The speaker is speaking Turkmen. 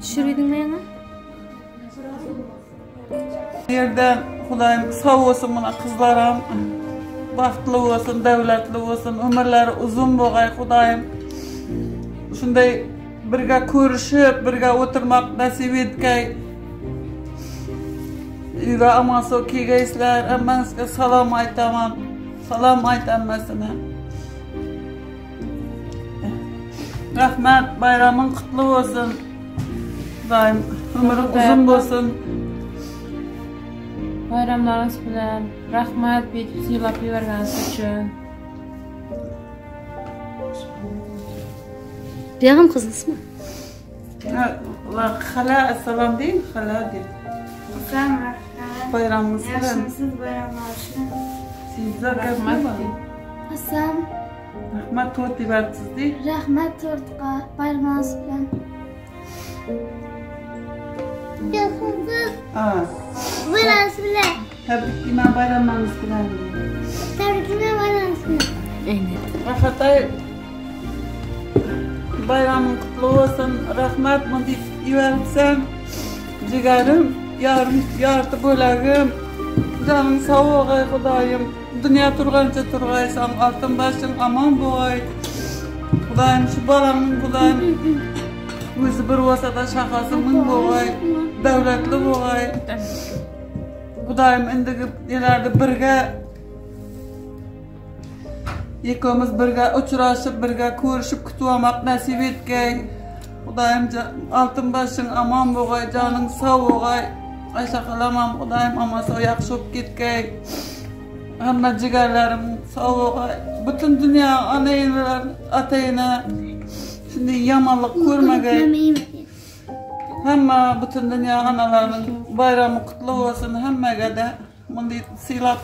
Düşürdiňmi ýaňy? Ýerden Hudaýym sag bolsun muna kyzlaram bagtly bolsun, döwletli bolsun, ömürleri uzun bolgaý Hudaýym. Şunday birge görüşüp, birge oturmak nasip etgeý. Üýge aman sag kelgeýsizler. Hemmäňizge salam aýtaman. Salam aýt hemmesine. Rahmet, baýramyň kutly bolsun. Hudaýym ömrüň uzun bolsun. Baýramlaryňyz bilen. Rahmet beýdip sylap ibergeniňiz üçin. Begim gyzlysmy? Hala salam deýin, hala deýin. Salam rahmet. Baýramyňyz bilen. Ýagşymysyz baýramlar üçin. Sizler rahmet. Asam. Rahmet tort iberipsiz diý. Rahmet tortga baýramyňyz bilen. Ýagşymysyz. Baýramyňyz bilen. Tebrikleýän baýramyňyz bilen. Tebrikleýän baýramyňyz bilen. Rahatay Baýramyň kutly bolsun. Rahmet muny iberipsen. Jigerim, ýarym ýarty bölegim. Janyň sag bolgaý Hudaýym. Dünýä turgança turgaýsaň, altyn başyň aman bolgaý. Hudaýym şu balaňyň Hudaýym özi bir bolsa-da şahasy müň bolgaý, döwletli bolgaý. Hudaýym indigi ýyllarda birge Ikimiz birge uçraşyp, birge görüşip kütüwamak nesip etgeý. Hudaýym altyn başyň aman bogaý, janyň sag bogaý. Aýşe halamam Hudaýym aman sag ýagşy bolup gitgeý. Hemme jigerlerim sag bogaý. Bütün dünýä ana-eneler, ata-ene şindi ýamanlyk görmegeý. Hemme bütün dünýä analarynyň baýramy kutly bolsun hemmege-de. Muny sylap.